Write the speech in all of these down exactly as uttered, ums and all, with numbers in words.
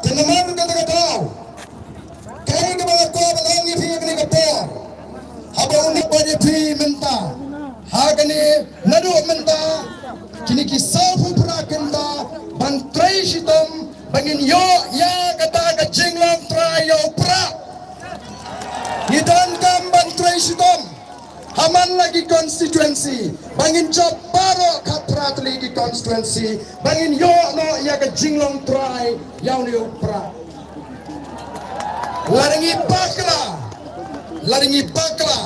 Te namar kata ka daw, kaei kaba nga kwah ban ong ïa phi ha kane ka por, haba u nik bad ïa phi mynta, ha kane, naduh mynta, kine ki sawphew phra kynta, ban trei shitom ba ngin ïoh ïa kata ka jinglong trai ïa u Prah. Ngi donkam ban trei shitom ha man la ki constituency, ba ngin jop baroh khatphra tylli ki constituency, ba ngin ïoh noh ïa ka jinglong trai ïa une u Prah. Lada ngi bakla, lada ngi bakla,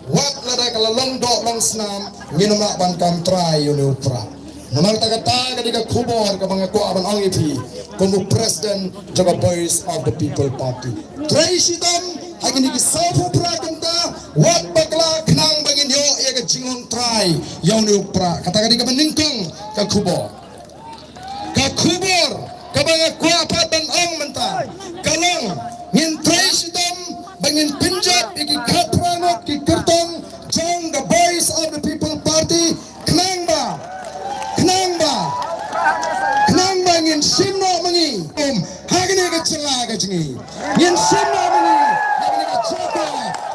wat lada ka la long doh long snam, ngin ym lah ban kam trai ïa une u Prah. Namar kata, kata ka dei ka khubor kaba nga kwah ban ong ïa phi kum u president jong ka Voice of the People Party. Trei shitom ha kine ki sawphew phra kynta, wat bakla, khnang ba ngin ïoh ïa ka jinglong trai ïa une u Prah. Kata ka dei kaba nyngkong ka khubor. Ka khubor kaba nga kwah pat ban ong mynta ka long, ngin trei shitom ba ngin pynjot ïa ki khatphra ngut ki kyrtong jong ka Voice of the People Party, khnang ba, khnang ba, khnang ba ngin shim noh ma ngi, um, ha kane ka jylla ka jong ngi. Ngin shim noh ma ngi ha kane ka jaka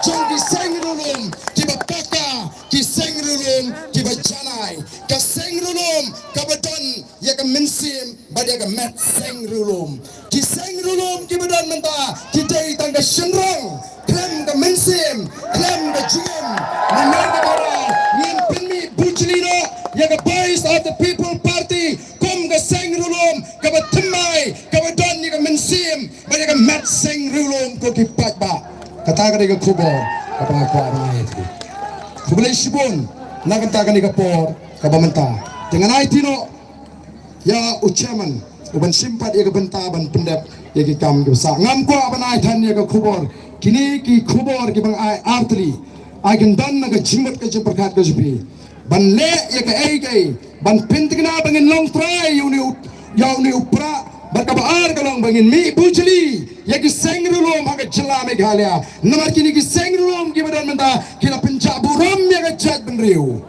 jong ki seng riewlum kiba paka, ki seng riewlum kiba janai, ka seng riewlum kaba don ïa ka mynsiem bad ïa ka met seng riewlum. Ki seng riewlum kiba don mynta ki dei tang ka shynrong khlem ka mynsiem, khlem ka jingim. Namar kata ngin pynmih bujli noh ïa ka Voice of the People Party kum ka seng riewlum kaba thymmai, kaba don ïa ka mynsiem bad ïa ka met seng riewlum, ko ki paidbah. Kata ka dei ka khubor kaba nga kwah ban ai. Khublei shibun na ka bynta kane ka por kaba mynta. Te ngan aiti noh ïa u chairman u ban shim pat ïa ka bynta ban pyndep ïa ki kam kiba sah. Ngam kwah ban ai than ïa ka khubor. Kine ki khubor kiba nga ai artylli, ai kin don na ka jingmut ka jingpyrkhat ka jong phi ban leh ïa kaei kaei ban pynthikna ba ngin long trai ïa une u, ïa une u Prah. Bad kaba ar ka long ba ngin mih bujli ïa ki seng riewlum ha ka jylla Meghalaya. Namar kine ki seng riewlum kiba don mynta ki la pynjah burom ïa ka jaitbynriew.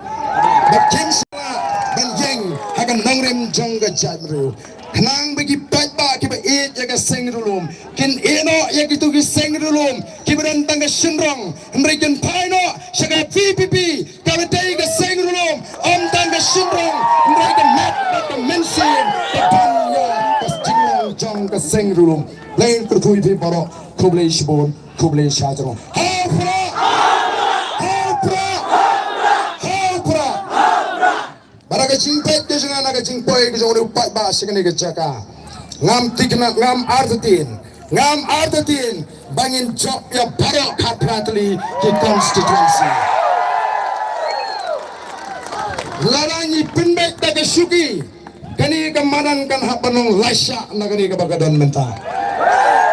Bad kim shym la ban ïeng ha ka nongrim jong ka jaitbynriew. Khnang ba ki paidbah kiba ïeit ïa ka seng riewlum kin ïeh noh ïa kito ki seng riewlum kiba don tang ka shynrong, hynrei kin phai noh sha ka V P P kaba dei ka seng riewlum, ym tang ka shynrong, hynrei ka met bad ka mynsiem ka don ïa ka jinglong jong ka seng riewlum. Khublei kyrkhu ïa phi baroh, khublei shibun, khublei shihajar. Ha u Prah! Ha u Prah! Ha u Prah! Bad na ka jingpeit ka jong nga, na ka jingpoi ka jong u paidbah sha kane ka jaka, ngam thikna, ngam artatien, ngam artatien ba ngin jop ïa baroh khatphra tylli ki constituency. Lada ngi pynbeit da ka shuki, kane ka madan kan hap ban long laishah na kane kaba ka don mynta.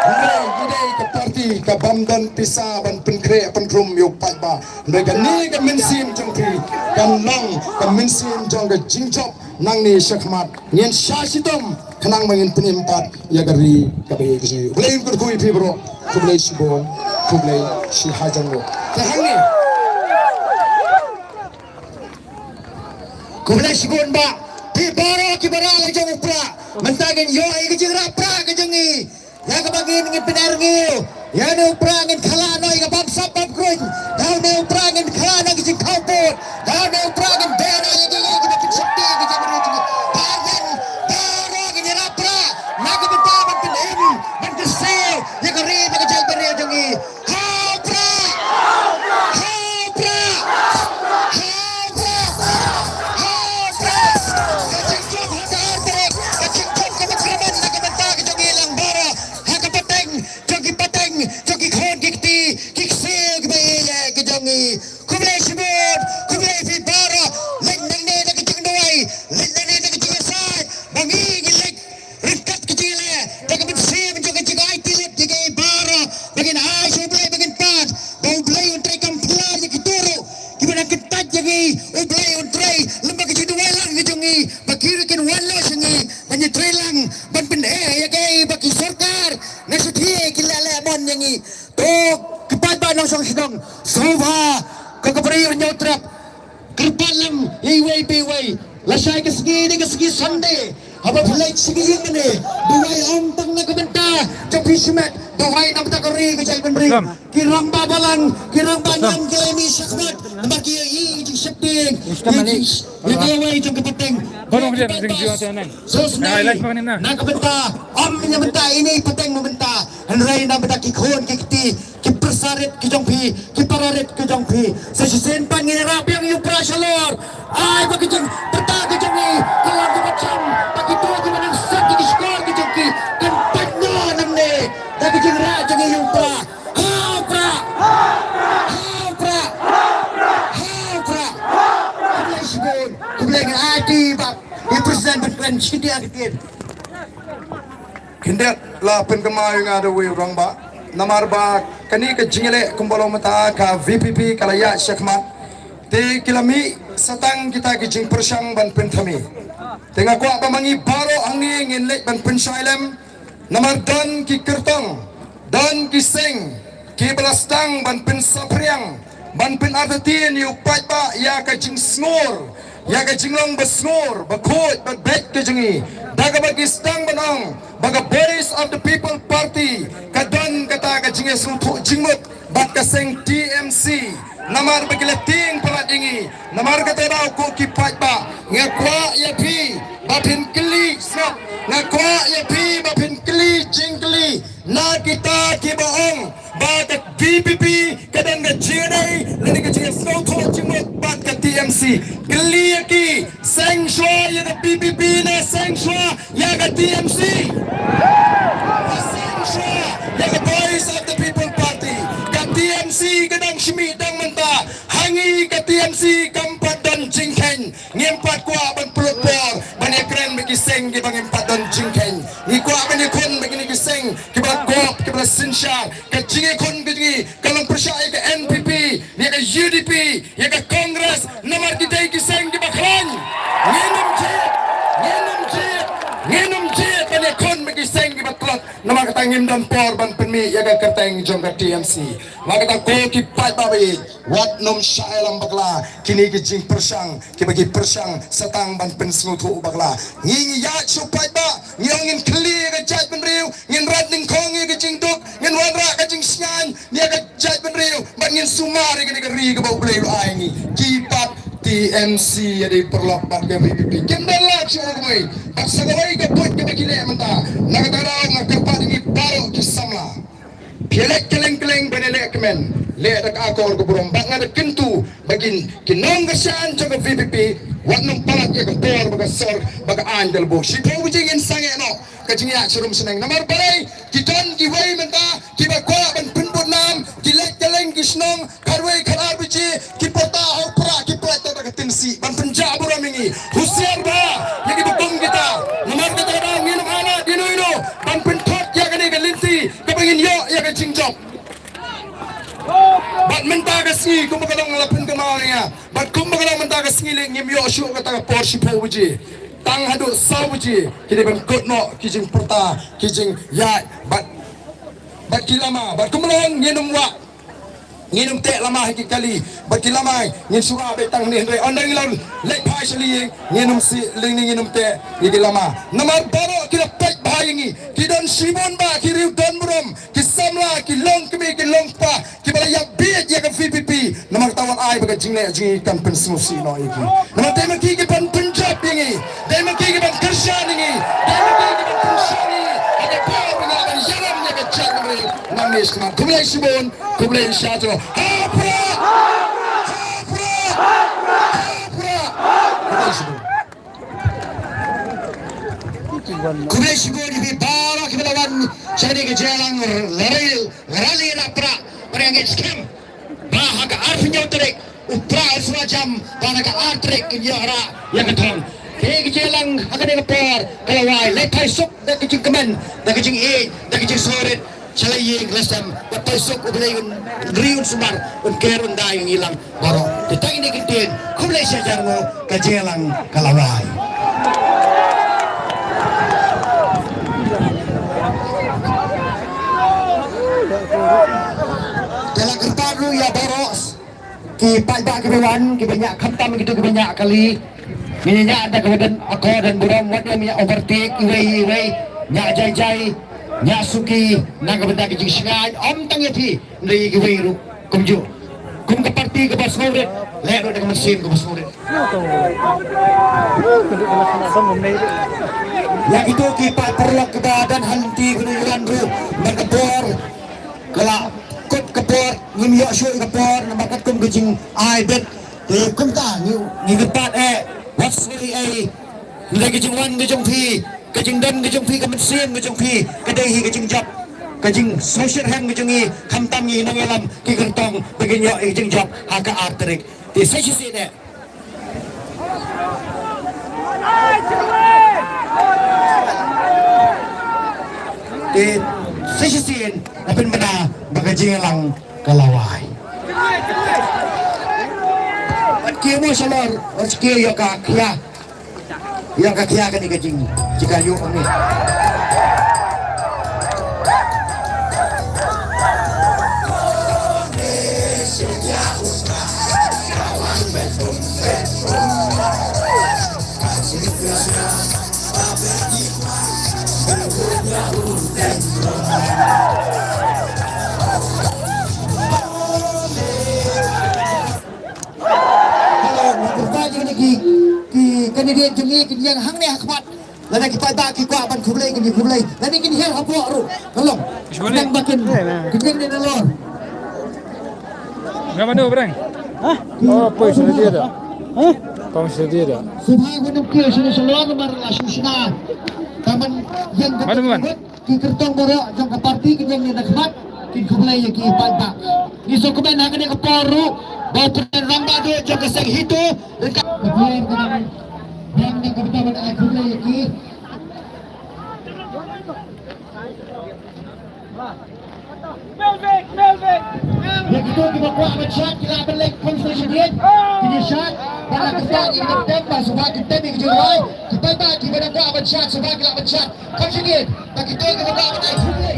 Hynrei ngi dei ka party kabym don pisa ban pynkhreh pynkhrum ïa u paidbah. Hynrei kane ka mynsiem jong phi kan long ka mynsiem jong ka jingjop nangne shakhmat. Ngin shah shitom khnang ba ngin pynim pat ïa ka ri kaba ïeit ka jong ngi. Khublei kyrkhu ïa phi baroh. Khublei shibun, khublei shihajar nguh. Te hangne, khublei shibun bah, phi baroh kiba rah la jong u Prah. Mynta ngin ïoh ïa ka jingrah Prah ka jong ngi. Ïa kaba ngin, ngin pynarngut ïa une u Prah, ngin khlad noh ïa ka bamsap bamkruiñ. Ïa une u Prah ngin khlad noh ïa ka jingkhawpud. Ïa une u Prah ngin beh noh ïa ki, ïa ki ba pynshakti ïa ka jingmyntoi. Ba ngin baroh ngin ïarap Prah na ka bynta ban pynim, ban kyrsiew ïa ka ri bad ka jaitbynriew jong ngi. Ha u Prah! Ha u Prah! Ha u Prah! Ha u Prah! Ka jingjop ha ka artylli, ka jingjop kaba kyrmen na ka bynta ka jong ngi lang baroh. Ha ka pateng jong ki pateng, jong ki khun ki kti, ki ksiew kiba ïeit ki jong ngi. Khublei shibun, khublei phi baroh. Leit nangne da ka jingduwai, leit nangne da ka jingïasaid, ba ngi ngin leit ryngkat ka jingïaleh da ka mynsiem jong ka jingaiti lut ïa ki baroh, ba ngin ai sha U Blei ba ngin pan, ba U Blei un trei kam phylla ïa kito ruh kiba nang kyntait ïa ngi. U Blei un trei lem bad ka jingduwai lang ka jong ngi, ba ki ruh kin wan noh sha ngi ban ïatrei lang, ban pyneh ïa kaei ba ki sorkar na shathie ki la leh mon ïa ngi. To ki paidbah nongshong shnong, sngewbha, ko ki briew Hynñiewtrep, kyrpad lang ïa iwei pa iwei. Lashai ka sngi, dei ka sngi Sunday, haba phi leit sha ki ïing mane, duwai ym tang na ka bynta jong phi shimet, duwai na ka bynta ka ri ka jaitbynriew. Ki rangbah balang, ki rangbah ñiam ki la mih shakhmat, namar ki ïohi ïa ka jingsheptieng, ïa ka jing, ïa kawei jong ki pateng. Sngewsynei na ka bynta, ym na ka bynta ine i pateng mynta, hynrei na ka bynta ki khun ki kti, ki pyrsa rit ki jong phi, ki para rit ki jong phi. Sa shisien pat ngin ïarap biang ïa u Prah shalor. Ai ba ka jingpyrta ka jong ngi ka long kaba jam, ba kito kiba nang sep ïa ki shkor ki jong ki kan pynnoh nangne da ka jingrah jong ngi ïa u Prah. Ha u Prah! Ha u Prah! Ha u Prah! Khublei shibun, khublei, ngan ai ti ba i President ban kren shi kyntien. Khyndiat la pynkynmaw ïa nga da uwei u rangbah. Namar ba kane ka jingïaleh kumba long mynta ka V P P ka la ïaid shakhmat. Te ki la mih sa tang kita ki jingpyrshang ban pynthame. Te nga kwah ba ma ngi baroh hangne ngin leit ban pynshai lem. Namar don ki kyrtong, don ki seng kiba la sdang ban pynsaphriang, ban pynartatien ïa u paidbah ïa ka jingsngur, ïa ka jinglong ba sngur, ba khuid, ba beit ka jong ngi. Da kaba ki sdang ban ong ba ka Voice of the People Party ka don kata ka jingïasngewthuh jingmut bad ka seng T M C. Namar ba ki la tieng palat ïa ngi. Namar kata daw ko ki paidbah, nga kwah ïa phi ba phin kylli sngap, nga kwah ïa phi ba phin kylli jingkylli na kita kiba ong ba ka V P P ka don ka jingïadei lane ka jingïasngewthuh jingmut bad ka T M C. Kylli ïa ki, seng shuwa ïa ka V P P ne seng shuwa ïa ka T M C? Seng shuwa ïa ka Voice of the People Party. Ka T M C ka dang shim dang mynta. Ha ngi ka T M C kam pat don jingkheiñ. Ngim pat kwah ban pynlut por ban ïakren bad ki seng kiba ngim pat don jingkheiñ. Ngi kwah ban ïakhun bad kine ki seng kiba la kop, kiba la synshar. Ka jingïakhun ka jong ngi ka long pyrshah ïa ka N P P, ïa ka U D P, ïa ka Congress, namar ki dei ki seng kiba khlaiñ. Ngin ym jied, ngin ym jied, ngin ym jied ban ïakhun bad ki seng kiba tlot. Namar kata ngim don por ban pynmih ïa ka kyrteng jong ka T M C. Namar kata ko ki paidbah ba ïeit, wat nym shah ïalam bakla kine ki jingpyrshang kiba ki pyrshang sa tang ban pynsngewthuh bakla. Ngi, ngi ïaid sha u paidbah, ngi ong ngin kylli ïa ka jaitbynriew, ngin rat nyngkong ïa ka jingduk, ngin wanrah ka jingshngaiñ ïa ka jaitbynriew, bad ngin sumar ïa kane ka ri kaba U Blei u ai ngi. Ki pat T M C ïa dei paralok bad ka V P P. Kim don lad shuh kumne. Bad sa kawei ka buit kaba ki leh mynta. Na kata ka daw nga kyrpad ïa ngi baroh ki samla. Phi leit kylleng kylleng ban leh kmen, leh da ka akor ka burom. Bad nga da kyntu ba kin, ki nongkyrshan jong ka V P P, wat nym palat ïa ka por ba ka sor ba ka aiñ da lynti. Shiphew baje ngin sangeh noh ka jingïaid sharum shaneng. Namar balei ki don kiwei mynta kiba kwah ban pynbud nam, ki leit kylleng ki shnong, khatwei khatar baje ki pyrta ha u Prah, ki pyrta da ka tyngshih ban pynjah burom ïa ngi. Husiar bha ïa kiba kum kita. Namar kata ka daw ngin ym ailad ïa uno uno ban pynthut ïa kane ka lynti kaba ngin ïoh ïa ka jingjop. Bad mynta ka sngi kumba ka long la pynkynmaw ïa nga, bad kumba ka long mynta ka sngi lei ngim ïoh shuh kata ka por shiphew baje. Tang haduh saw baje ki dei ban kut noh ki jingpyrta, ki jingïaid bad, bad ki lama. Bad kumba long ngin ym wah, ngin ym teh lama ha ki kali. Bad ki lama ngin shu rah beit tang hangne, hynrei ynda ngi la leit phai sha lyieng ngin ym sih lyngngoh, ngin ym teh ïa ki lama. Namar baroh ki la peit bha ïa ngi. Ki don shibun bha ki riew don burom, ki samla, ki longkmie, ki longkpa kiba la ïa bieit ïa ka V P P. Namar kata wat ai ba ka jingleh jong ngi kan pynsngewsih noh ïa ki. Namar dei ma ki ki ban pynjop ïa ngi, dei ma ki ki ban kyrshan ïa ngi, dei ma ki ki ban pynshong ïa ngi ha ka por ba ngi lah ban ïalam ïa ka jaitbynriew nangne shakhmat. Khublei shibun, khublei shibun. Ha u Prah! Ha u Prah! Ha u Prah! Khublei shibun. Khublei shibun ïa phi baroh kiba la wan sha kane ka jingïalang rally, rally na Prah, Prah ngeit skhem ba ha ka arphew hynñiew tarik u Prah u sngewjam, ba ha ka ar tarik kin ïoh rah ïa ka thong. Te ka jingïalang ha kane ka por ka la wai. Leit phai suk da ka jingkmen, da ka jingïeit, da ka jingsngewrit. Sha la ïing la sem, bad phai suk, U Blei un ri un sumar, un ker un dai ïa ngi lang baroh. Te tang ine ki ktien, khublei shihajar nguh, ka jingïalang ka la wai. Te la kyrpad ruh ïa baroh ki paidbah kiba wan, kiba ñiah khamtam kito kiba ñiah kali. Ngin ñiah da kaba don akor don burom, wat nym ñiah overtake iwei iwei, ñiah jai jai. Nga suki na ka bynta ka jingshngaiñ, ym tang ïa phi, hynrei ïa kiwei ruh kumjuh. Kum ka parti kaba sngewrit, leh ruh da ka mynsiem kaba sngewrit. Ïa kito ki paid paralok kiba don ha lynti kano ïalam ruh, man ka por ka la kut ka por, ngim ïoh shuh ka por namar katkum ka jingai bit. Te kumta ngi, ngi kyrpad eh, wat sngew ei ei. Hynrei ka jingwan ka jong phi, ka jingdon ka jong phi, ka mynsiem ka jong phi, ka dei hi ka jingjop. Ka jingsngewsih ka jong ngi, khamtam ngi nongïalam ki kyrtong ba kin ïoh ïa ka jingjop ha ka ar tarik. Te sa shisien eh. Te sa shisien, na pynbna ba ka jingïalang ka la wai. Wat ki mo shalor, wat ki ïoh ka khia. Ïoh ka khia kane ka jing, jingka ïoh kane. Hello, nga kyrpad ïa kine ki, ki candidate jong ngi kin ïeng hangne ha khmat. Lada ki paidbah ki kwah ban khublei kin ïa khublei. Lada kin hiar hapoh ruh. Ka long. Nang ba kin, kin ïeng ne nalor. Nga mano breng? Hah? Oh, poi sha dia da. Hah? Poi sha dia da. Subha ko nam kio sha shalor namar la shu shna. Taman ïeng ka. Mano man? Ki kyrtong baroh jong ka parti kin ïeng ne na khmat, kin khublei ïa ki paidbah. Ngi sngewkmen ha kane ka por ruh ba u Pdeng Rangbah Duh jong ka seng HITO, ryngkat ka pyrthei ka dang biang na ka bynta ban ai khublei ïa ki. Ïa kito kiba kwah ban shad ki lah ban leit consolation gate. Ki shad bad la kyrpad ïa ki nongtem ba sngewbha kin tem ïa ki jingrwai. Ki paidbah kiba kwah ban shad sngewbha ki lah ban shad. Consolation gate. Ba kito kiba kwah ban ai khublei.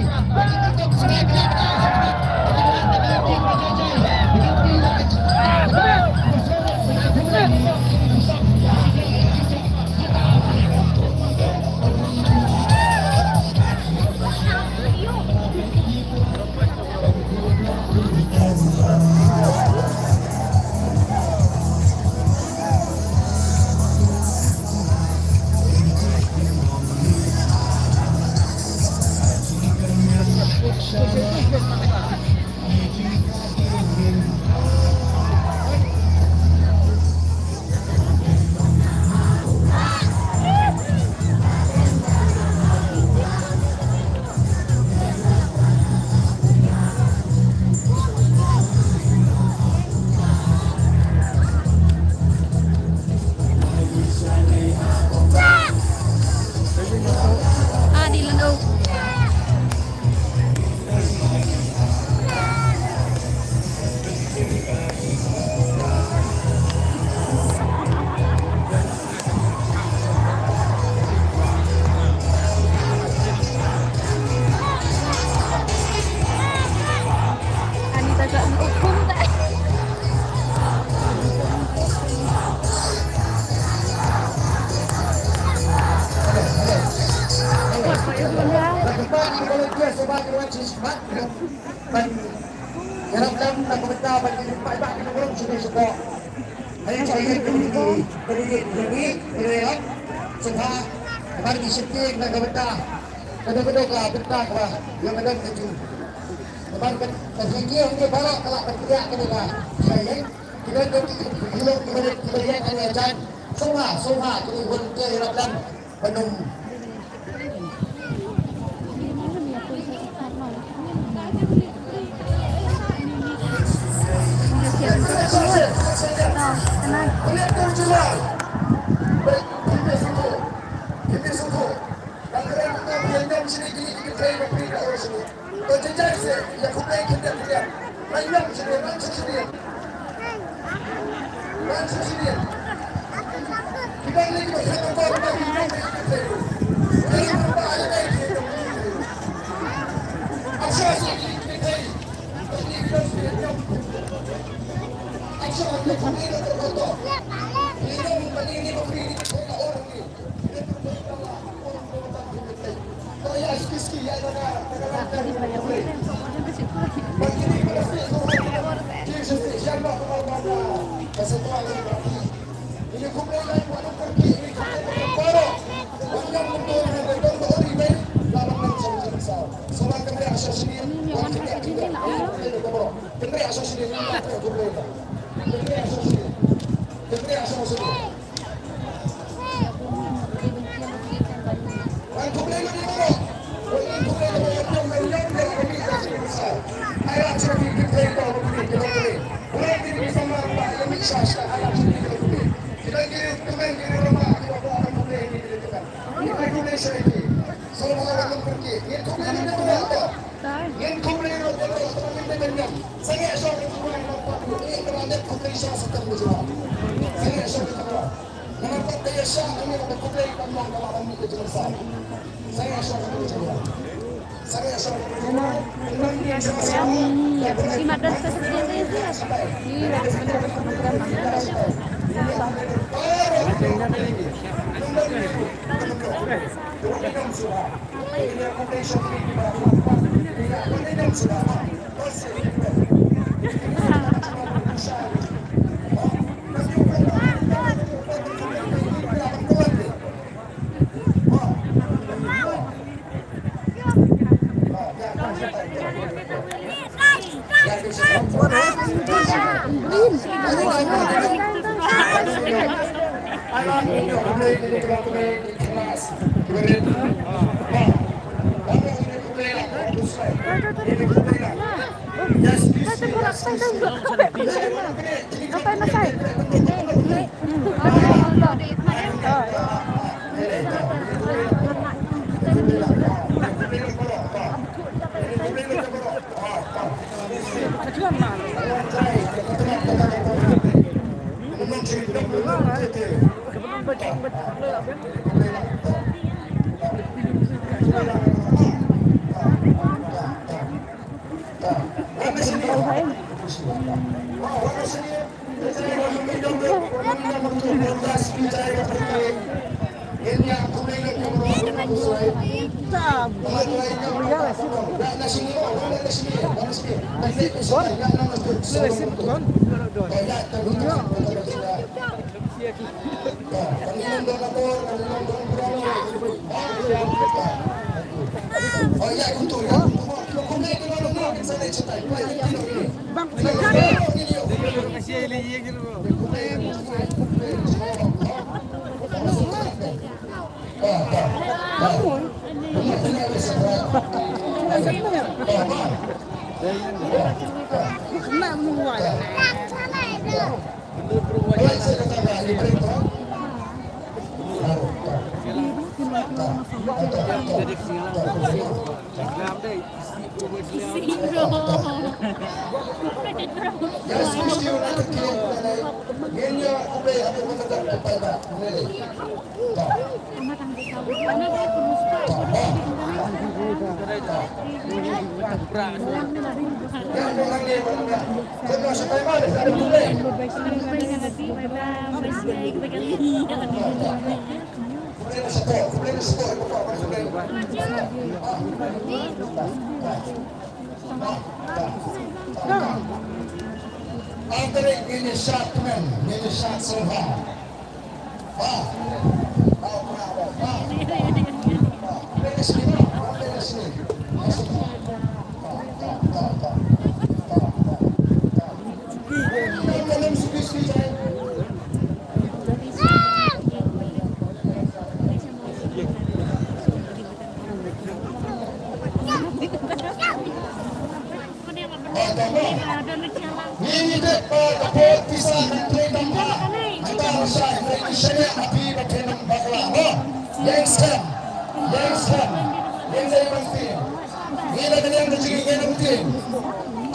Ban ïarap lang na ka bynta ban ïa ki paidbah ki nongrim shane shapoh. Ai sa ïa ki, ki, ki, ki, ki, ki, ki, sngewbha ban ïa sheptieng na ka bynta. Ka dei ka dei ka bynta kaba ïa ka dei ka jing. Ban ka, ka jingïa ki baroh ka la ka thiah ka dei ka. Sa ïa ki dei ka ki, ki, ki, ki, ki, ki, ki, ki, ki, ki, sngewbha, sngewbha ki volunteer ïarap lang. Ban ym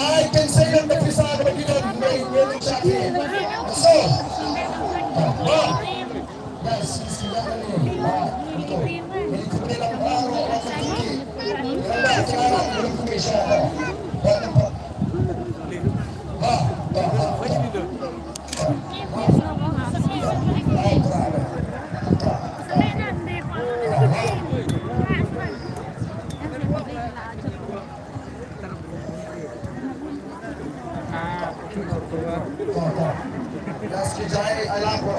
I can say that the pisa ka ba ki don, ngi ngi ngi sha ki. So, yes, yes, yes. Ski jai, ala ko,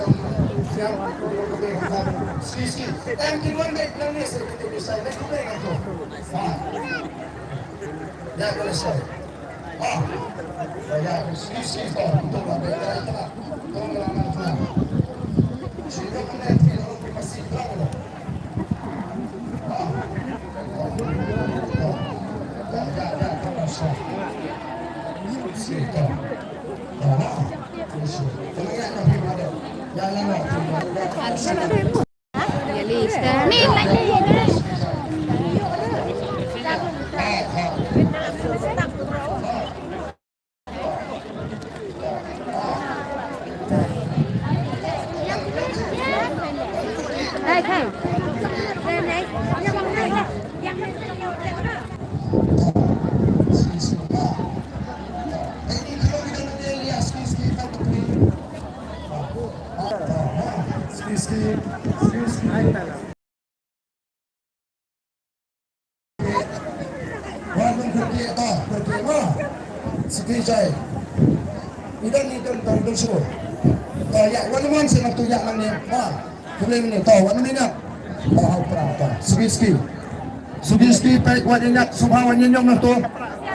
ski, ski. Em, kin wan beit nangne, se kin beit sa, beit nangne, ko. Ha. Ya, ko, sa. Ha. Ya, ski, ski, ko. Ko, ko, ko, ko. Ski, ko, ko, ko. Wan nym kyrkieh, to, kyrkieh ma. Ski jai. Ïa don, ïa don, to, ïa don shuh. To, ïa, wan nym wan seh nangtu, ïa nangne ma. Khublei mynne, to, wan nym ïa. To, ha u Prah, to. Ski, ski. Ski, ski, peit, wan ïa, sngewbha wan ïa ñiom nangtu.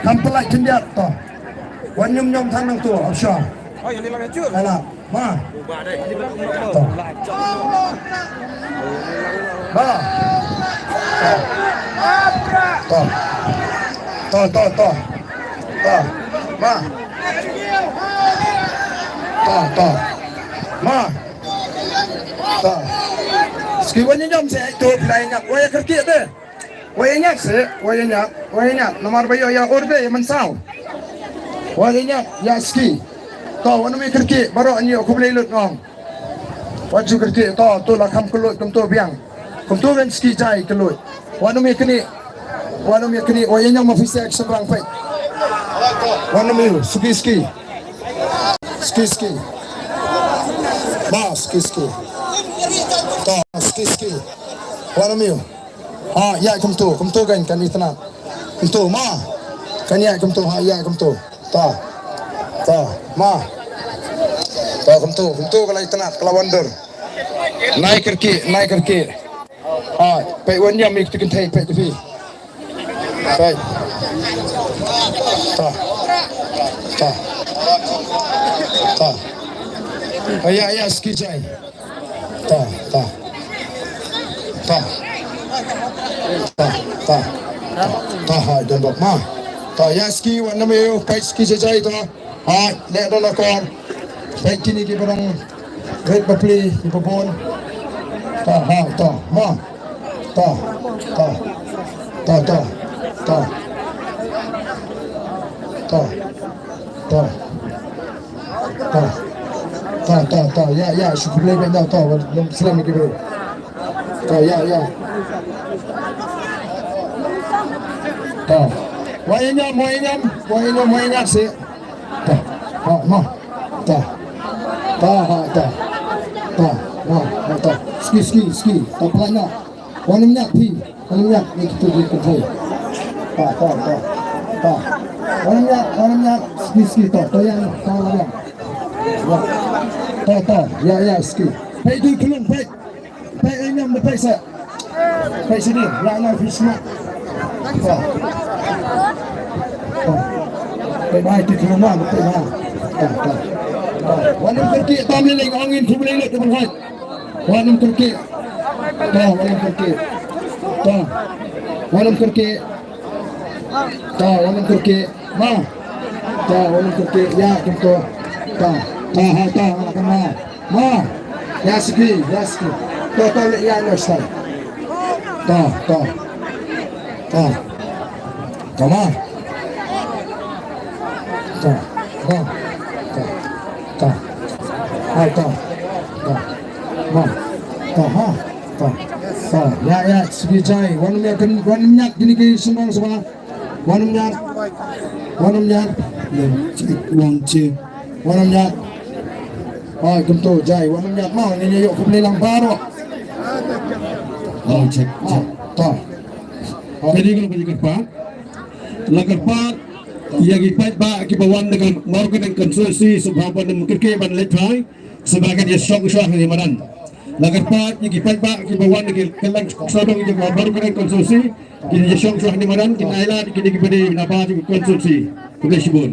Kham pynlait khyndiat, to. Wan ñiom ñiom than nangtu, absha. Ala. Ma. To. Ma. To. To, to, to, to. To. Ma. To, to. Ma. To. Ski wan ñiom seh, to, pynlait ñiom, wan ïa kyrkieh te. Wa ïa ñiak seh, wa ïa ñiak, wa ïa ñiak. Namar ba ïoh ïa ur de ïa mynsaw. Wa ïa ñiak, ïa ski. To, wan nym ïa kyrkieh, baroh ngi ïoh khublei lut ngong. Wat ju kyrkieh, to, to la kham kylluid kumto biang. Kumto biang ski jai kylluid. Wan nym ïa knieh. Wan nym ïa knieh, wa ïa ñiom ma phi seh action rang peit. Wan nym ïa, ski ski. Ski ski. Ma, ski ski. To, ski ski. Wan nym ïa. Ha, ïa kumto, kumto kan kan itynnad. Kumto ma. Kan ïa kumto, ha, ïa kumto. Ta. Ta, ma. Ta, kumto, kumto ka la itynnad, ka la wonder. Nai kyrkieh, nai kyrkieh. Ha, peit wan ñiom ïa kito kynthei, peit phi. Peit. Ta. Ta. Ta. Ïa, ïa, ski jai. Ta, ta. Ta. Ta, ta. Ta, hai, don bok ma. Ta, ïa ski, wan nym ïa, peit ski jai jai ta. Hai, leh don akor. Peit kine ki ba dang rit bapli, ki ba bun. Ta, hai, ta, ma. Ta, ta. Ta, ta. Ta. Ta. Ta. Ta. Ta, ta, ta. Ïa, ïa, shu khublei beit ïa ta, wan nym slem ki briew. Ta, ïa, ïa. Ta. Wa ïa ñiom, wa ïa ñiom, wa ïa ñiom, wa ïa ñiom seh. Ta. Ha, ma. Ta. Ta, ha, ta. Ta. Ma, ma, ta. Ski, ski, ski. Ta, pynlait noh. Wan nym ñiak phi, wan nym ñiak, ni tu ni tu. Ta, ta, ta. Ta. Wan nym ñiak, wan nym ñiak, ski, ski, ta, ta, ïa, ta, wan nym ñiak. Ta, ta, ïa, ïa, ski. Peit tu khlung, peit. Peit ïa ñiom, peit sa. Peit sini, la na phi sma. Ta. Ta. Peit bai tu khlung ma, peit ma. Ta, ta. Ta. Wan nym kyrkieh, ta, mlei lei, ong in, tu mlei lei, tu mlei. Wan nym kyrkieh. Ta, wan nym kyrkieh. Ta. Wan nym kyrkieh. Ta, wan nym kyrkieh. Ma. Ta, wan nym kyrkieh. Ïa, kumto. Ta. Ta, ha, ta, ha, ta, ma. Ma. Ïa, ski, ïa, ski. Ta, ta, ïa, ïa, ski. Ta, ta. Ta. Ta, ma. Ta, ta, ta, ta. Hai, ta, ta, ma, ta, ha, ta, ta. Ïa, ïa, sngewbha jai. Wan nym ïa kyn, wan nym ñiak kine ki shnong sngewbha. Wan nym ñiak, wan nym ñiak. Wan nym ñiak. Hai, kumto jai. Wan nym ñiak ma, ngin ïa ïoh khublei lang baroh. Oh, check, check. Ta. Kane ka long ka jingkyrpad. La kyrpad ïa ki paidbah kiba wan na ka Mawryngkneng constituency, sngewbha ban nym kyrkieh ban leit phai. Sngewbha ïa shong shuwa hangne madan. La kyrpad ïa ki paidbah kiba wan na ki kylleng sawdong jong ka Mawryngkneng constituency, kin ïa shong shuwa hangne madan, kin ailad ïa kine kiba dei na bar jong ka constituency. Khublei shibun.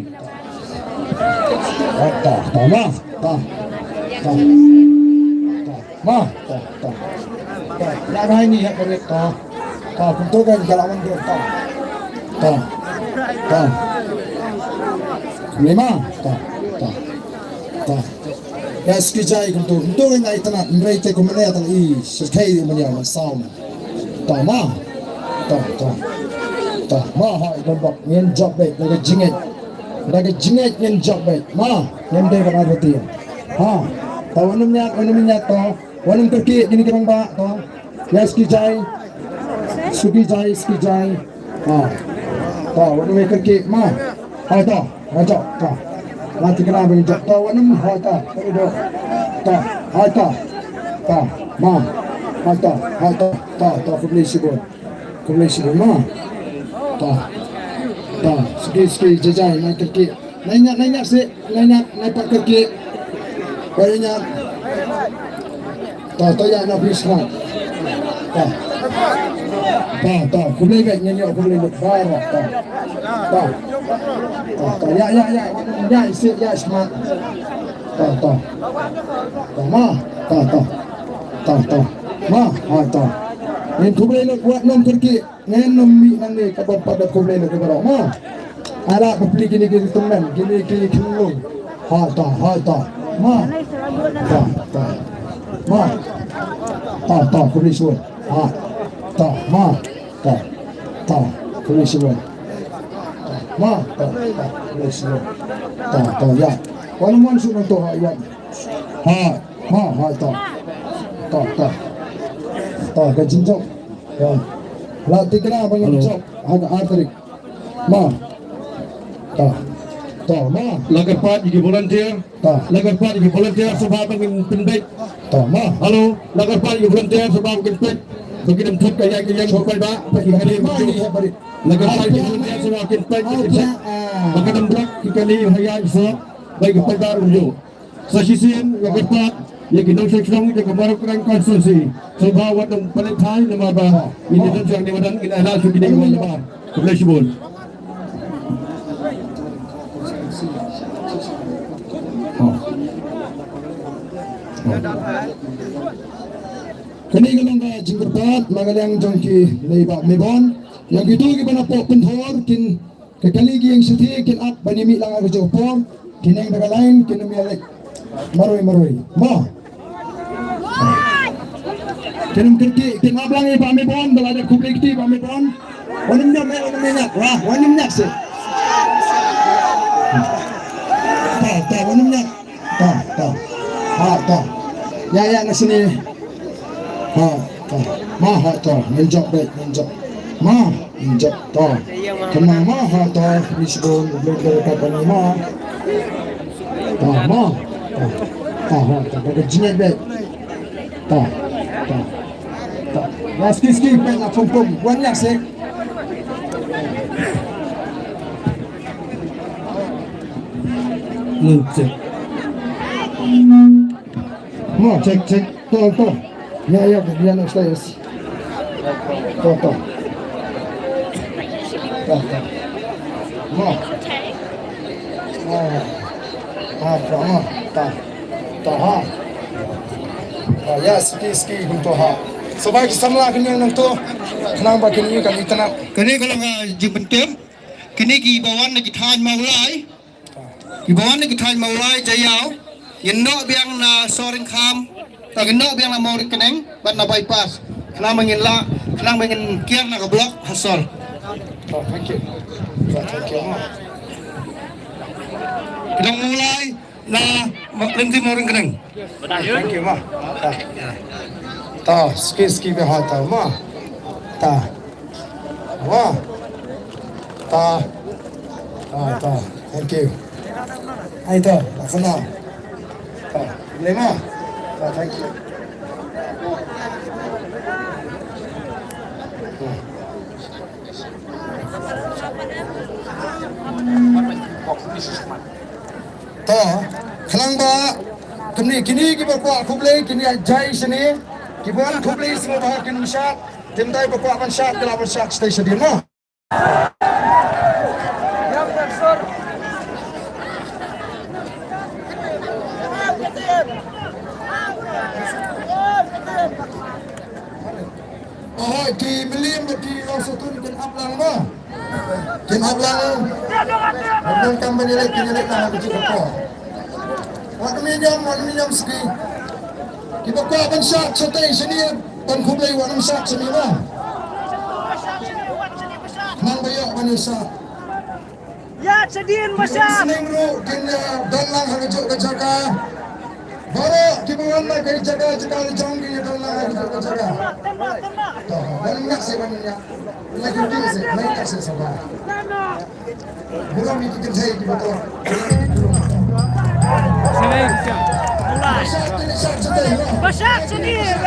Ta, ta, ma, ta, ta, ta, ma, ta, ta, ta. Ïa ngai ni ïa ka rit ta. Ta, kumto kan ka la wan ta. Ta, ta. Ni ma, ta, ta, ta. Ïa ski jai kumto, kumto ngan ïa itynnad, hynrei te kumne ïa tang i, syrkhei i manya man saw. Ta ma. Ta, ta. Ta ma, ha i don bok, ngin jop beit, da ka jingngeit. Da ka jingngeit ngin jop beit. Ma, ngin dei ban ai roti. Ha. Ta wa nym ñiat, wa nym ñiat ta. Wa nym kyrkieh, kine ki rangbah ta. Ïa ski jai. Ski jai, ski jai. Ha. Ta, wa nym kyrkieh, ma. Hai ta, hai ta, ta. Nanti kena bagi jap ta, wa nym, hai ta, ta ido. Ta, hai ta, ta, ma, hai ta, hai ta, ta, ta, khublei shibun. Khublei shibun, ma. Ta, ta, siki, siki, jajai, nai kyrkieh. Nai ñiat, nai ñiat sih, nai ñiat, nai pat kyrkieh. Nai ñiat. Ta, ta, ïa na phi sngap. Ta. Ta, ta, khublei beit, ngin ïoh khublei beit. Baroh, ta. Ta. Ta, ta, ïa, ïa, ïa, wan ïa, ïa, sih, ïa, sngap. Ta, ta. Ta, ma, ta, ta. Ta, ta. Ma, ha, ta. Ngin khublei lut wat nym kyrkieh. Ngan nym mih nangne ka bym pat da khublei na ki baroh ma. Ara bapli kine ki tymmen, kine ki tymmen. Ha ta, ha ta. Ma. Ta, ta. Ma. Ta, ta, khublei shibun. Ha. Ta, ma. Ta. Ta, khublei shibun. Ma. Ta, ta, khublei shibun. Ta, ta, ïa. Wan mon shu nang to ha ïa. Ha. Ma, ha, ta. Ta, ta. Ta, ka jingjop. Ya. La tikna ba ngin jop. Ha, ha, tarik. Ma. Ta. Ta, ma. La kyrpad ïa ki volunteer. Ta. La kyrpad ïa ki volunteer shuwa ba ngin pynbeit. Ta, ma. Hello. La kyrpad ïa ki volunteer shuwa ba ngin pynbeit. Ba ngin pynbeit ka ïa ki ïa ki paidbah. Ba ki kali ma. La kyrpad ïa ki volunteer shuwa ba ngin pynbeit. Ba ngin pynbeit ki kali ha ïa ki shuwa. Ba ki paidbah ruh. Sa shisien nga kyrpad ïa ki nongshong shnong jong ka Mawryngkneng constituency. Sngewbha wat nym pynleit thai namar ba ngin ïa don shuwa ne madan ngin ïa lah shuwa kine ki wan lamar. Khublei shibun. Kane ka long ka jingkyrpad na ka liang jong ki nei bah Mebon. Ïa kito kiba na pok pynthor kin Ka kali ki ïeng shithi kin ap ban ïa mih lang ha ka juh ka por, kin ïeng da ka lain kin ym ïaleit marwei marwei. Mo. Kin ym kyrkieh, kin ap lang ïa Bah Mebon, ba la dep khublei kti Bah Mebon. Wan ym ñiat, wan ym ñiat, wah, wan ym ñiat seh. Ta, ta, wan ym ñiat. Ta, ta. Ha, ta. Ïa, ïa, na sini. Ha, ta. Ma, ha, ta. Ngin jop beit, ngin jop. Ma, ngin jop. Ta. Kena ma, ha, ta. Ni sibun, belum dari kata ni ma. Ta, ma. Ta. Ta, ha, ta. Bagi jingit beit. Ta. Ta. Ta. Ïa, ski, ski, beit na pum, pum. Wan ïa sek. Lu, check. Mo, check, check. To, to. Ya, ya, ya, na, yes. To, to. To, to. Mo. Ah, ah, to, mo. Ta. Ta, ha. Ta, ya, ski, ski, kum to, ha. Sngewbha ki samla kin ïeng nangto. Khnang ba kin ïeng kan itynnad. Kane ka long, ah, jingpyntip. Kine kiba wan na ki thaiñ Mawlai. Kiba wan na ki thaiñ Mawlai Jaïaw, ngin noh biang na Sohryngkham, ta ngin noh biang na Mawryngkneng bad na bypass. Khnang ba ngin lah, khnang ba ngin kiar na ka block ha sor. Oh, thank you. Oh, thank you, ma. Ki nong Mawlai na Ma-, Lynti Mawryngkneng. Thank you, ma. Ta. Ta, ski, ski, be ha, ta, ma. Ta. Wa. Ta. Ta, ta. Thank you. Ai, ta, laksana. Ta, le, ma. Ta, thank you. Ta, khnang ba Kumne kine kiba kwah khublei kin ïa jai shane. Kiba wan khublei sngewbha kin shad. Te mynta ba kwah ban shad ki la ban shad shatei shadien mo. Oh, ki Mylliam bad ki Lawsotun kin ap lang mo. Kin ap lang. Kin kam ban ïaleit, kin ïaleit lang ha ka juh ka por. Wat nym ïañiom, wat nym ïañiom suki. Kiba kwah ban shad shatei shane, ban khublei, wat nym shad shane mo. Nang ba ïoh ban ïa shad. Ïa shadien ba shad. Sning ruh kin ïa don lang ha ka juh ka jaka. Baroh kiba wan na ka jaka jaka la jong kin ïa don lang ha ka juh ka jaka. To, ban ïa se ban ïa. Lagi kin se, lagi kin se sabar. Burom ïa ki kynthei kiba to. Ba shad shadien.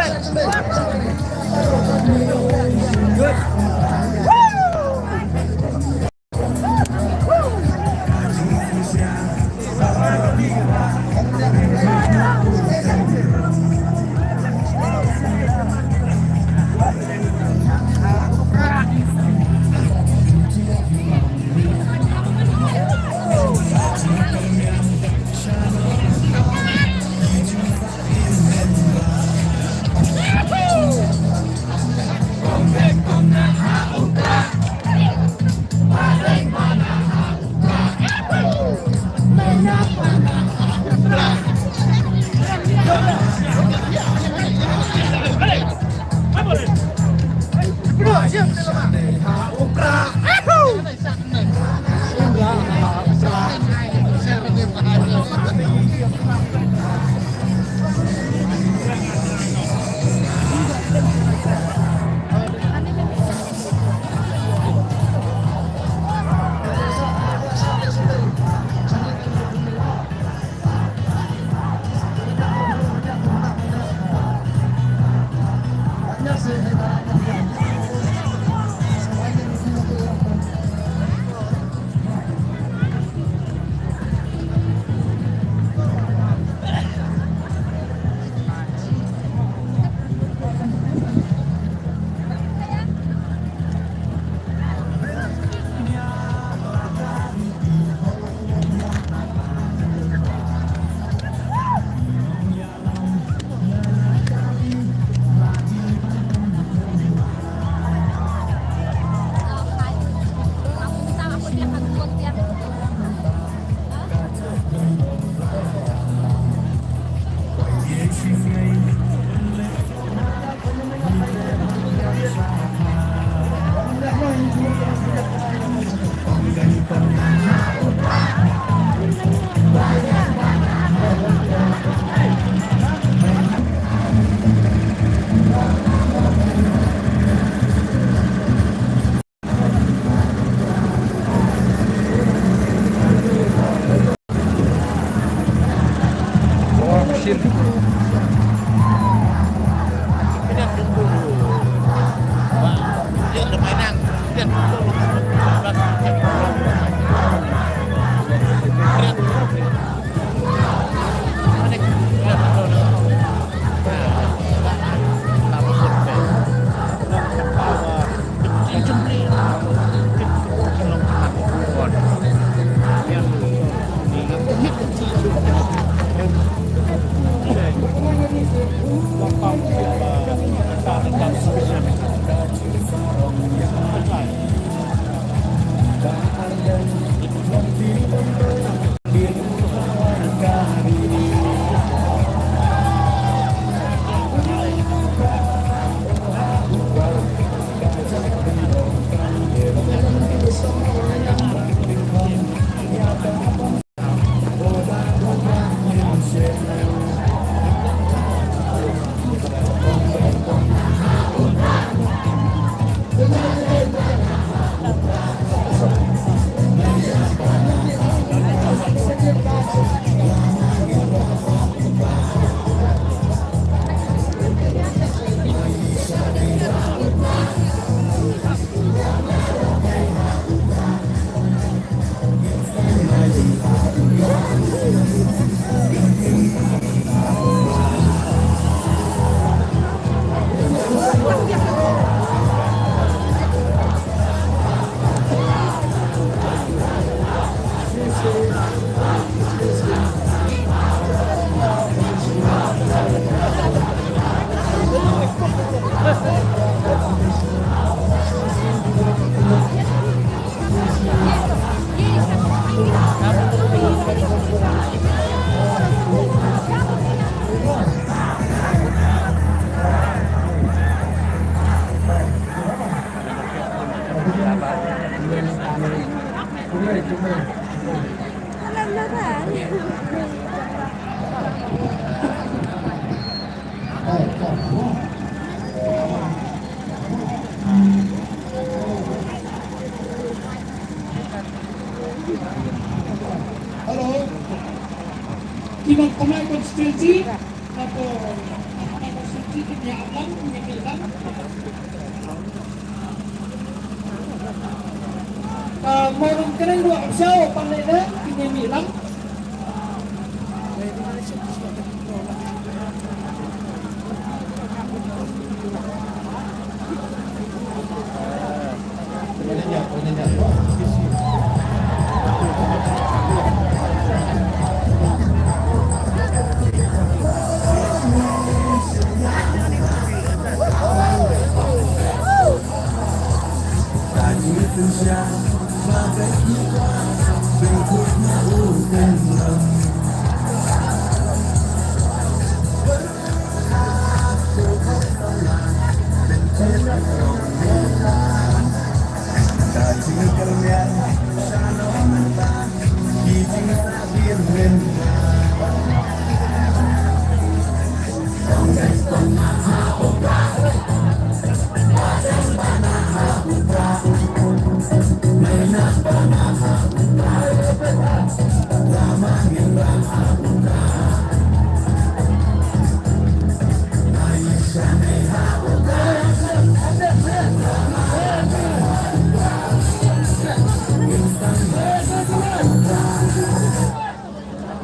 Hello. Ki nong Kmai constituency, na ko, na ko constituency ki ïa lang, ki ïa lang. Ka Mawryngkneng ruh, Umshaw, Pangkeng, ki ïa lang.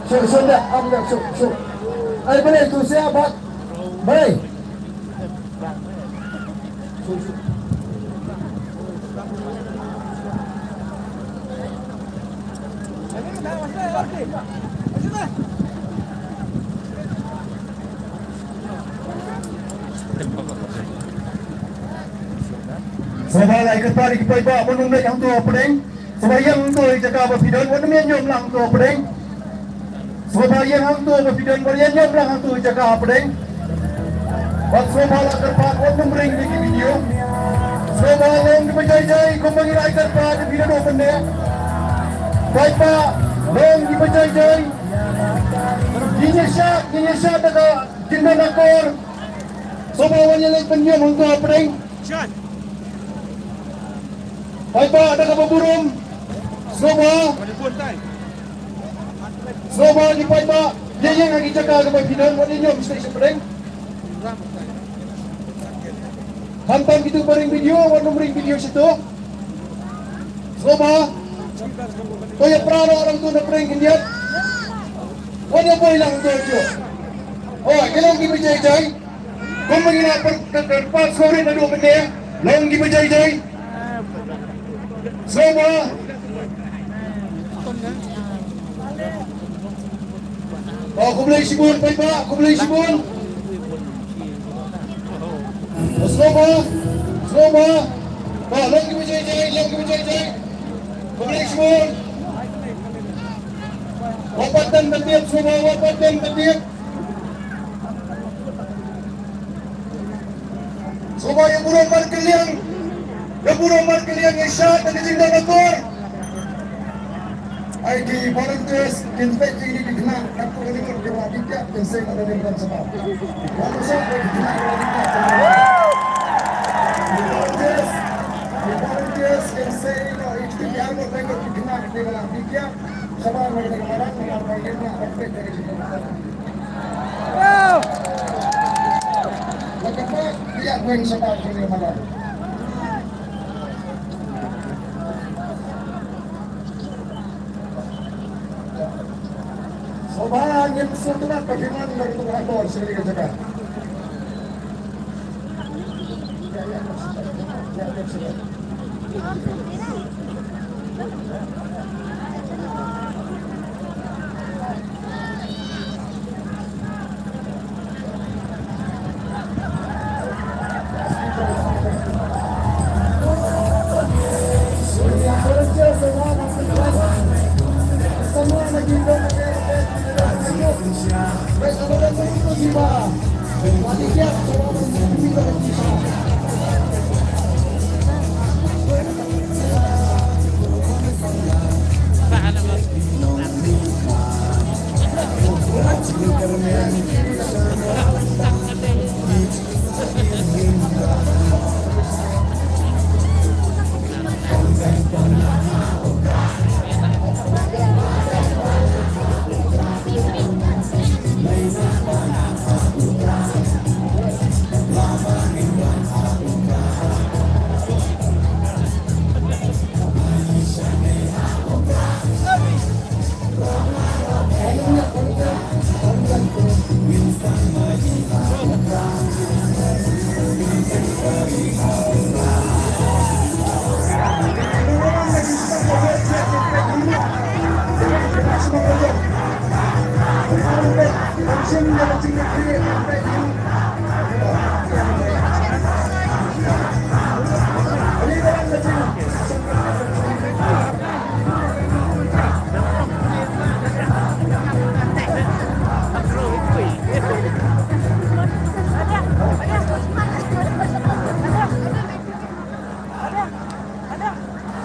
Suk, suk, dah, am, dah, suk, suk. Ai, balei tu siapa? Balei. Suk, suk. Sngewbha la kyrpad ïa ki paidbah ban ym leit hangto hapdeng. Sngewbha ïeng hangto ïa ka jaka ba phi don, wat nym ïaid ïom lang hangto hapdeng. Sngewbha ïeng hangto ba phi don, wat ïaid ïom lang hangto ïa ka jaka hapdeng. Bad sngewbha la kyrpad wat nym ring ïa ki video. Sngewbha long kiba jai jai, kumba ngi la kyrpad ïa phi naduh mynne. Paidbah, long kiba jai jai. Ngin ïa shad, ngin ïa shad da ka jingdon akor. Sngewbha wan ïaleit ban ïom hangto hapdeng. Paidbah da kaba burom. Sngewbha. Sngewbha ki paidbah. Ïa ïeng ha ki jaka kaba phi don, wat ïa ïom sha sha pdeng. Khamtam kito ba ring video, wat nym ring video shato. Sngewbha. To ïa pra noh lang tu na pdeng khyndiat. Wat ïa poi lang tu. Oh, ïa long kiba jai jai. Kumba ngi la pyrkhat, pyrkhat sngewrit naduh mynne, long kiba jai jai. Sngewbha. Oh, khublei shibun paidbah, khublei shibun. Sngewbha, sngewbha. Oh, long kiba jai jai, long kiba jai jai. Khublei shibun. Wat pat dem ban tied, sngewbha, wat pat dem ban tied. Sngewbha ïa burom markylliang. Ïa burom markylliang ïa shad da ka jingdon akor. Ai ki volunteers kin peit ïa kine ki khynnah katto katne ngut kiba la dih kiad kin sei noh da ka jingdon sabha. Wat ïa shad da ki khynnah kiba la dih kiad. Ki volunteers, ki volunteers kin sei noh ïa ki khynnah kiba la dih kiad. Shabar na ka madan, na ka madan, na ka madan. Wa ka pa, ïa, wen shabar na ka madan. Sngewbha ngin sngewtynnat ba phi mon na ka bor sha kane ka jaka.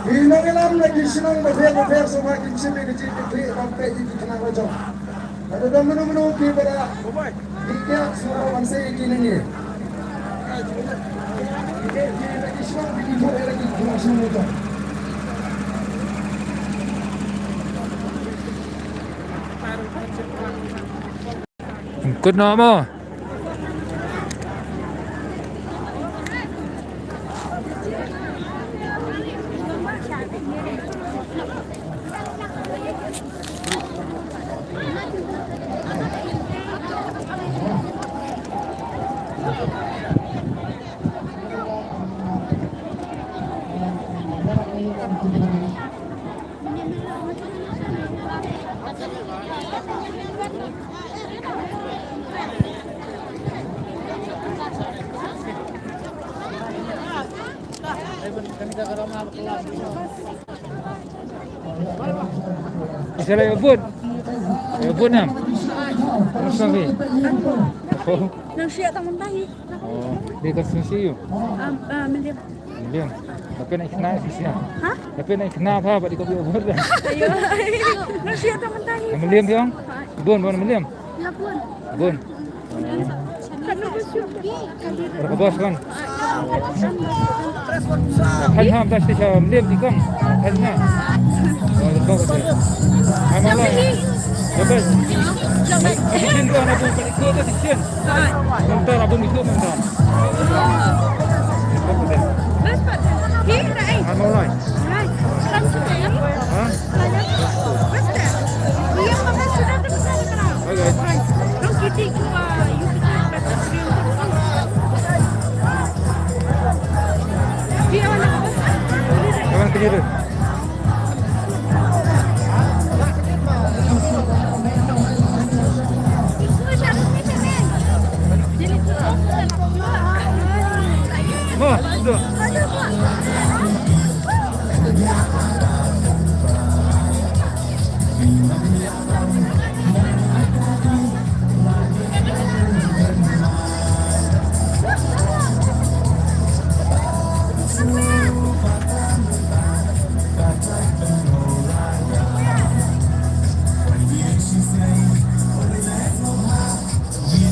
Ki nongïalam na ki shnong bapher bapher sngewbha kin shim ïa ka jingkitkhlieh ban peit ïa ki khynnah la jong. Lada don mano mano kiba da dih kiad sngewbha ban sei ïa ki nangne. Ki, ki, ki shnong ki, ki, ki shnong la jong. Kut noh mo. Isa la vote. Vote nam. Masa ni. Oh. Nang siap tak mentah ni. Oh, di konstituensi you? Um, uh, Meliam. Meliam. Tapi nak kena sih. Ha? Tapi nak kena apa? Apa di kopi over dah? Ayo. Nang siap tak mentah ni. Meliam dia? Bun, bun Meliam. Ya bun. Bun. Kan lu bersyukur. Berkebas kan? Kan ham tas ti sa Meliam tikam. Kan na. Oh, lekau kata. Hai malam. Jabat. Jabat. Mungkin kau nak pun balik kau tak tikam. Mentah abang itu mentah. Best part. Hi, right. Ano lai? Right. Salam juga ya. Ha? Best part. Iya, apa sudah tu sana kena. Hai, guys. Right. Don't kidding. Wah, you kidding. Dia mana? Kawan kiri tu.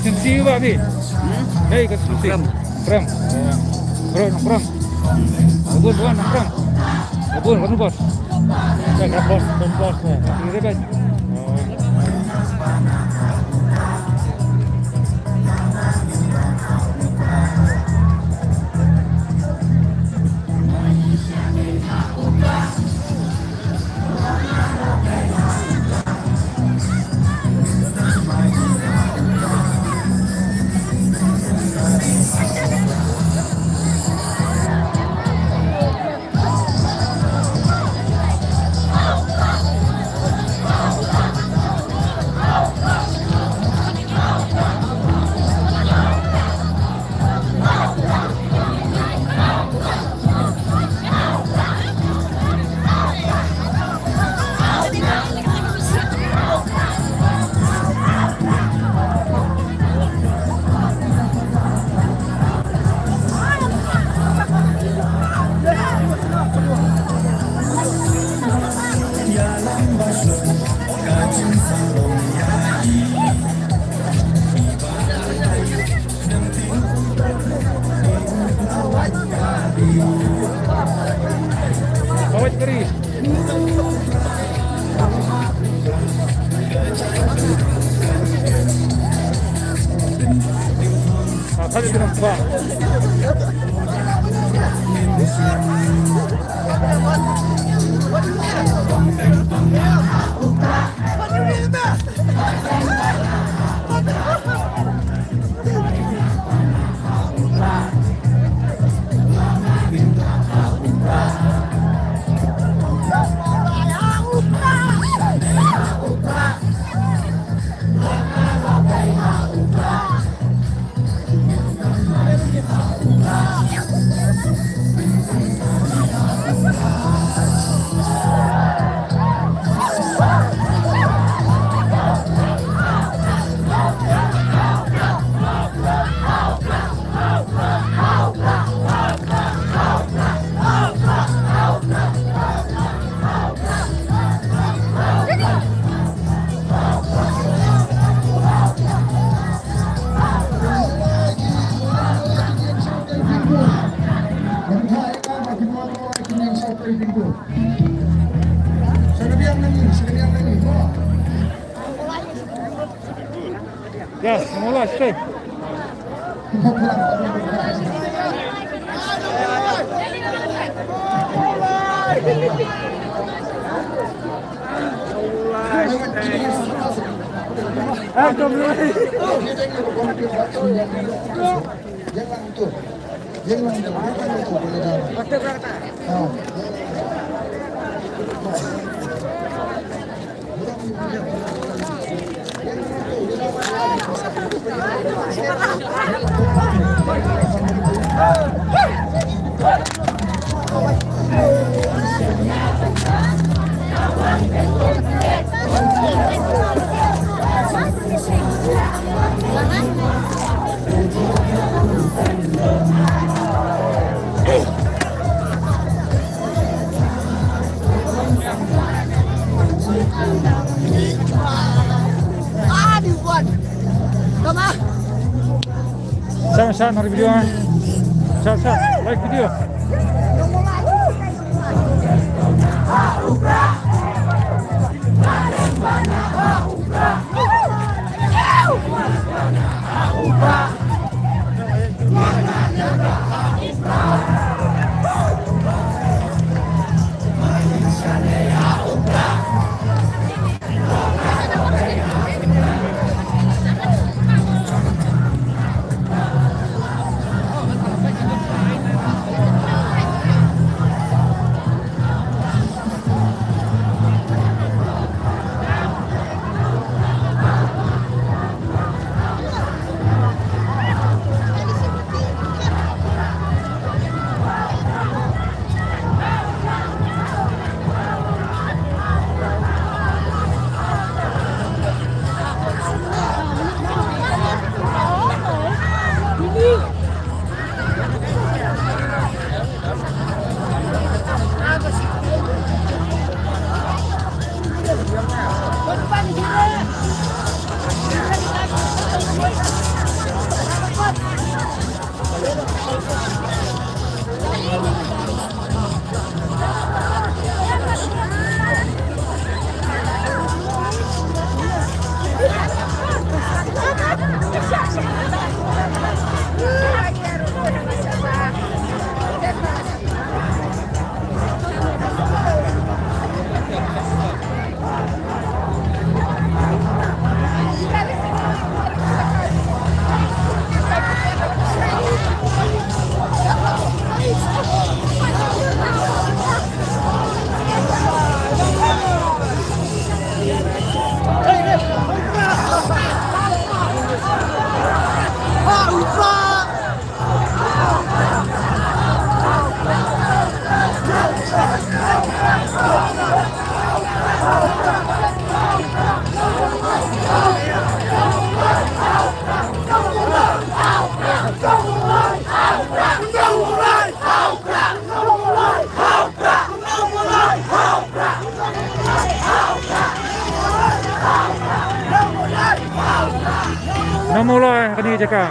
Sisi ba bi. Hei ka sisi. Kram. Kram. Kram, kram. Bagus, bagus, kram. Bagus, bagus, bos. Ya, kram, bos, kram, bos, ya. Ini dia, bos. Oh. Yes, mulai, stay. Share, share, another video, eh. Share, share, like video. Namo lai kani jaka.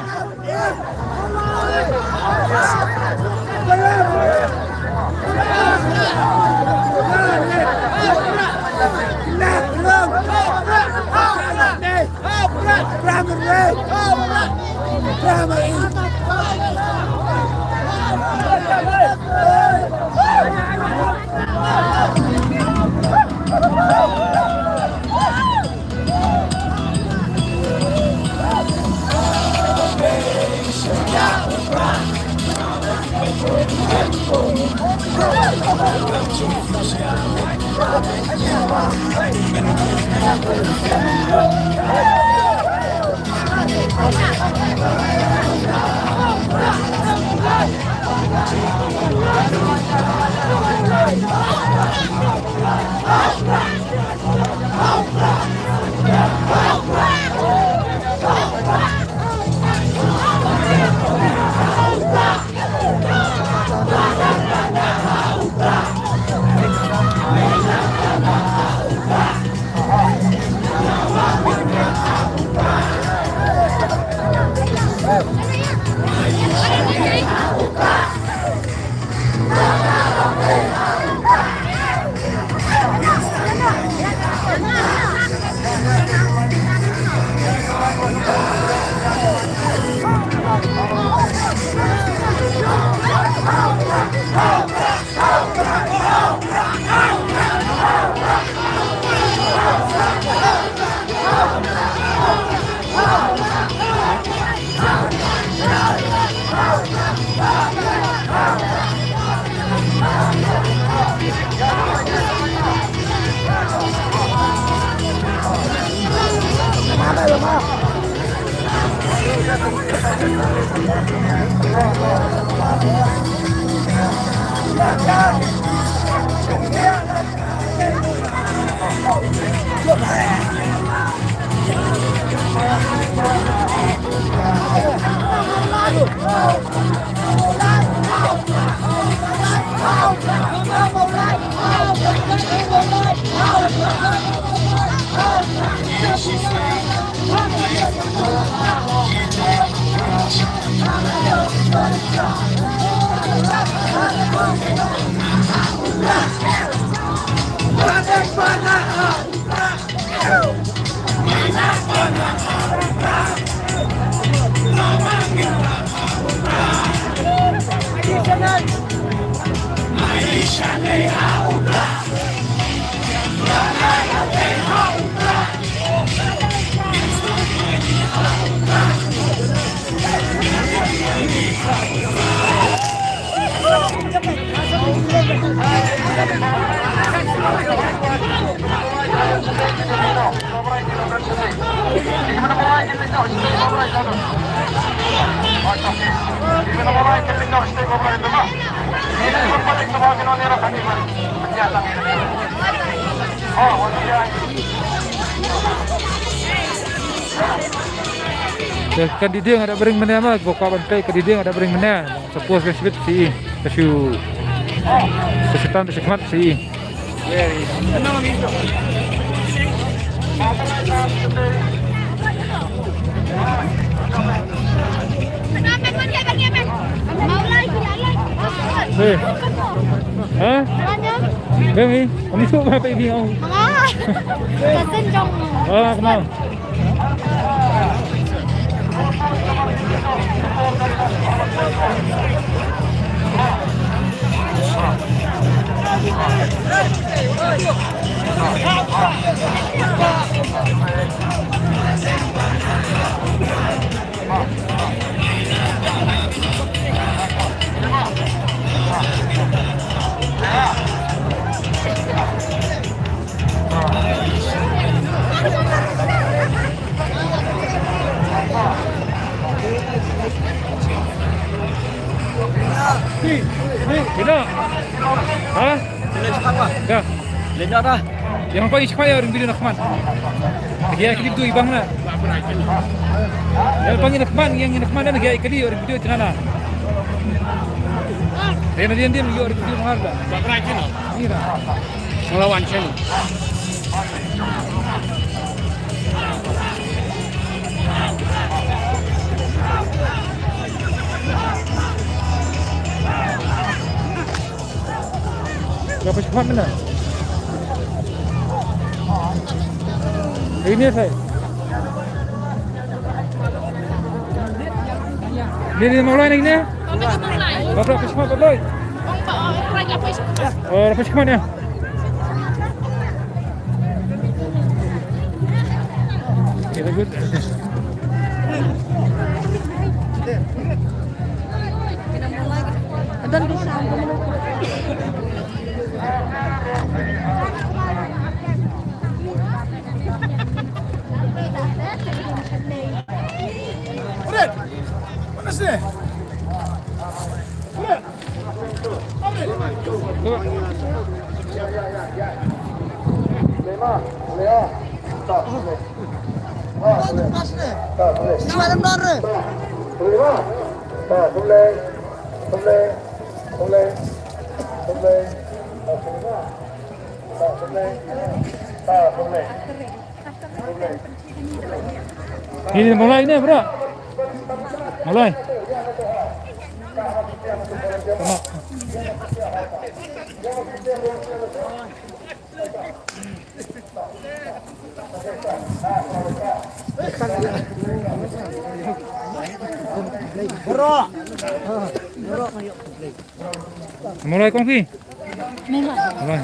Ka dei ding, ada bring mane ma, ko ka ban kai ka dei ding, ada bring mane. Suppose ka sibit si, ka shu, ka shu tan, ka shu khmat si. Hey. Ha? Bang, eh, kami tu apa ini? Oh, kenal. Ina? Ha? Ina siapa? Ya. Lenya dah. Yang pagi siapa ya orang bilang Rahman? Dia kali tu ibang na. Yang pagi Rahman, yang Rahman dan dia kali orang bilang tinana. Dia dia dia orang bilang mahal dah. Berapa kilo? Ina. Ngelawan sini. Berapa cepat mana? Ini saya. Ini, ini mulai nih, ini. Berapa cepat, berapa? Oh, berapa cepat ya? Kita good. Fred, mana sini? Fred. Ini mulai ni, bro. Mulai. Bro. Bro. Mulai kong fi. Mulai.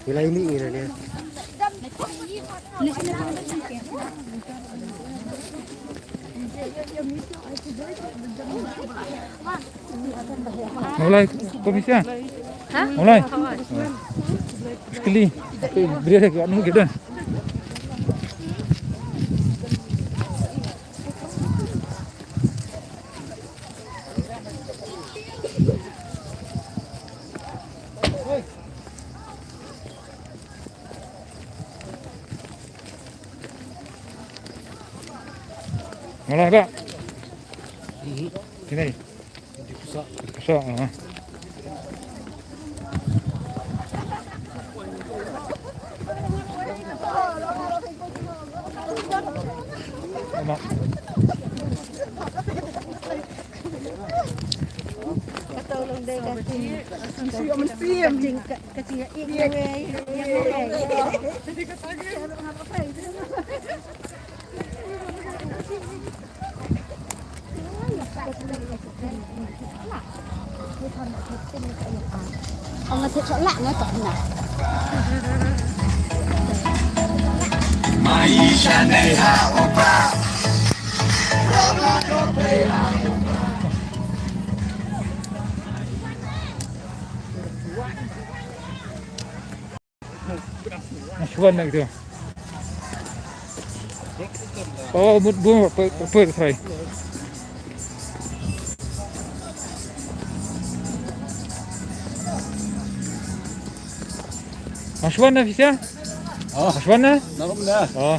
Nilai mi ina ne. Mulai komisi ya? Ha? Mulai. Sekali. Beri lagi anu kita. Mulai, Pak. Sini. Pusok, ha. Ka tolong dei ka jing. Ka jing ka, ka jing ka ik wei. Ong nga thep shalak nga tok na. Mashwan na gitu. Oh, mut bu pe pe pe try. Mashwan na Fisya? Oh. Mashwan na? Nakum na. Oh.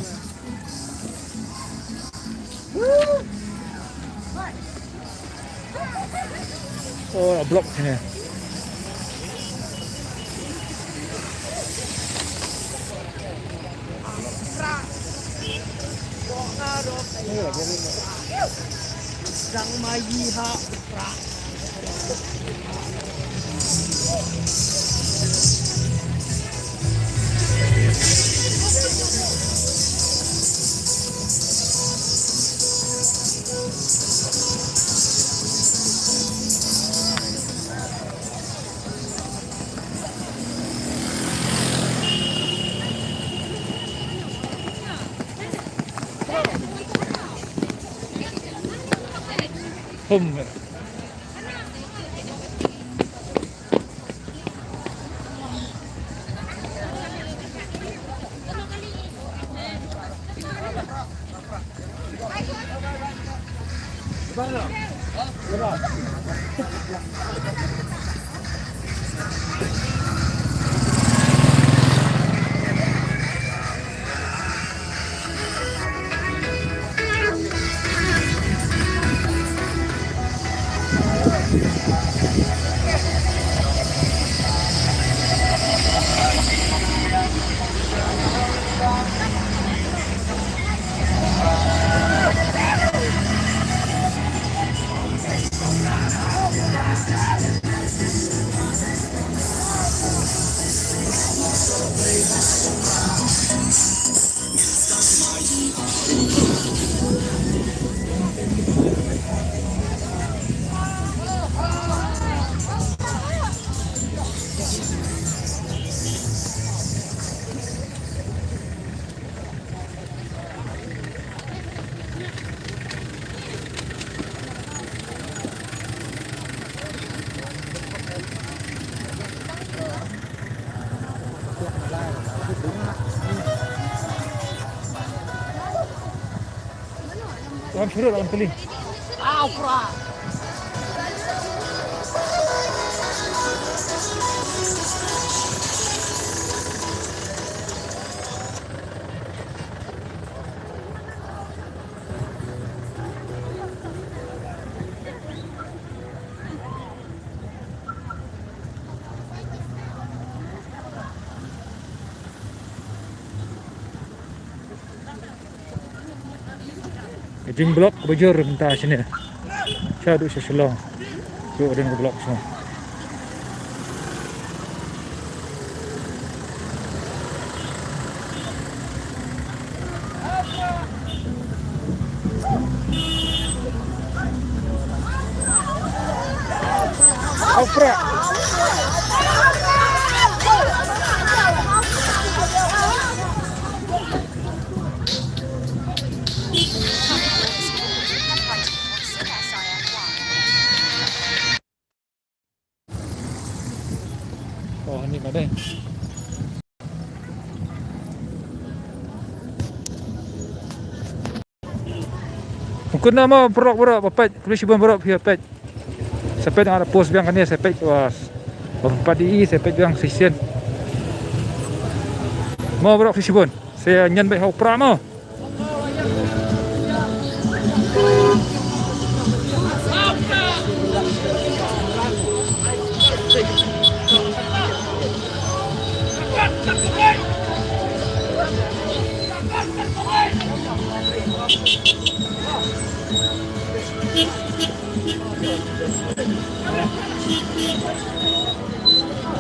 Oh, block sini. Sang mai ha. Hum. Wan suruh lawan kali. Ka jingblock kaba jur mynta shane. Shaduh sha Shillong. Shuh don ka block shuh. Opera. Khublei mo bro, bro, ba peit, khublei shibun bro, phi peit. Sa peit nga da post biang kane, sa peit, wa, wa pat i, sa peit biang shisien. Mo bro, khublei shibun. Sa ngan beit ha u Prah mo.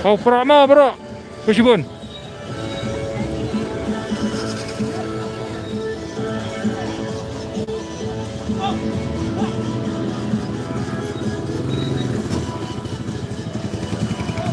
Ha u Prah mo bro. Khublei shibun.